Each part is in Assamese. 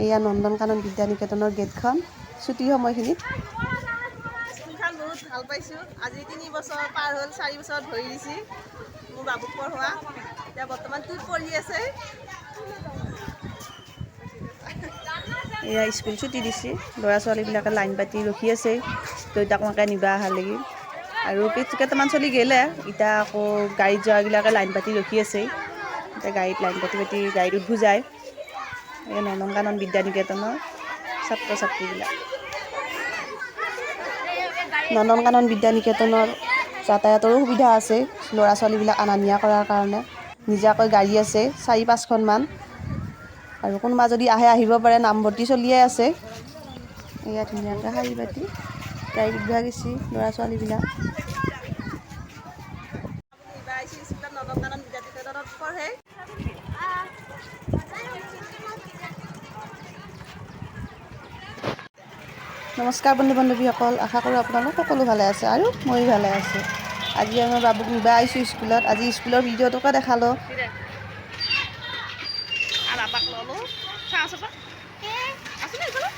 এয়া নন্দনকানন বিদ্যা নিকেতনৰ গেটখন ছুটিৰ সময়খিনিত। স্কুলখন বহুত ভাল পাইছোঁ। আজি 3 বছৰ পাৰ হ'ল, 4 বছৰ ভৰি দিছে মোৰ বাবুক পঢ়োৱা। এতিয়া বৰ্তমান টুত পঢ়ি আছে। এয়া স্কুল ছুটি দিছে, ল'ৰা ছোৱালীবিলাকে লাইন পাতি ৰখি আছে দেউতাক মাকে নিবা অহাৰ লাগি। আৰু কেইটামান চলি গ'লে, এতিয়া আকৌ গাড়ীত যোৱাবিলাকে লাইন পাতি ৰখি আছে। এতিয়া গাড়ীত লাইন পাতি পাতি গাড়ীত উঠবো যায়। এই নন্দনকানন বিদ্যা নিকেতনৰ ছাত্ৰ ছাত্ৰীবিলাক। নন্দনকানন বিদ্যা নিকেতনৰ যাতায়াতৰো সুবিধা আছে। ল'ৰা ছোৱালীবিলাক অনা নিয়া কৰাৰ কাৰণে নিজাকৈ গাড়ী আছে চাৰি পাঁচখনমান। আৰু কোনোবা যদি আহে, আহিব পাৰে, নামভৰ্তি চলিয়ে আছে। এয়া ধুনীয়াকৈ শাৰী পাতি গাড়ীত উঠবা গৈছে ল'ৰা ছোৱালীবিলাক। নিবা আহিছোঁ স্কুলত, নন্দনকানন বিদ্যানিকেতনত পঢ়ে। নমস্কাৰ বন্ধু বান্ধৱীসকল, আশা কৰোঁ আপোনালোক সকলো ভালে আছে আৰু ময়ো ভালে আছোঁ। আজি আমাৰ বাবুক নিবা আহিছোঁ স্কুলত। আজি স্কুলৰ ভিডিঅ'টোকে দেখালোঁ। আৰু আপাক ল'লোঁ। চাহ আছো, আছো নে এইফালে?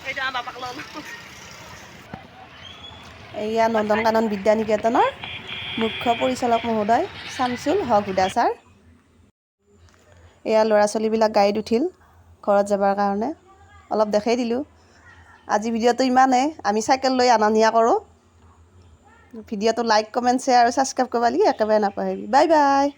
এইটো আমাৰ বাপাক ল'লোঁ। এয়া নন্দনকানন বিদ্যা নিকেতনৰ মুখ্য পৰিচালক মহোদয় শামছুল হক হুদা ছাৰ। এয়া ল'ৰা ছোৱালীবিলাক গাড়ীত উঠিল ঘৰত যাবৰ কাৰণে। অলপ দেখাই দিলোঁ। আজি ভিডিঅ'টো ইমানেই। আমি চাইকেল লৈ অনা নিয়া কৰোঁ। ভিডিঅ'টো লাইক, কমেণ্ট, শ্বেয়াৰ আৰু ছাবস্ক্ৰাইব কৰিব লাগি একেবাৰে নাপাহৰিবি। Bye bye.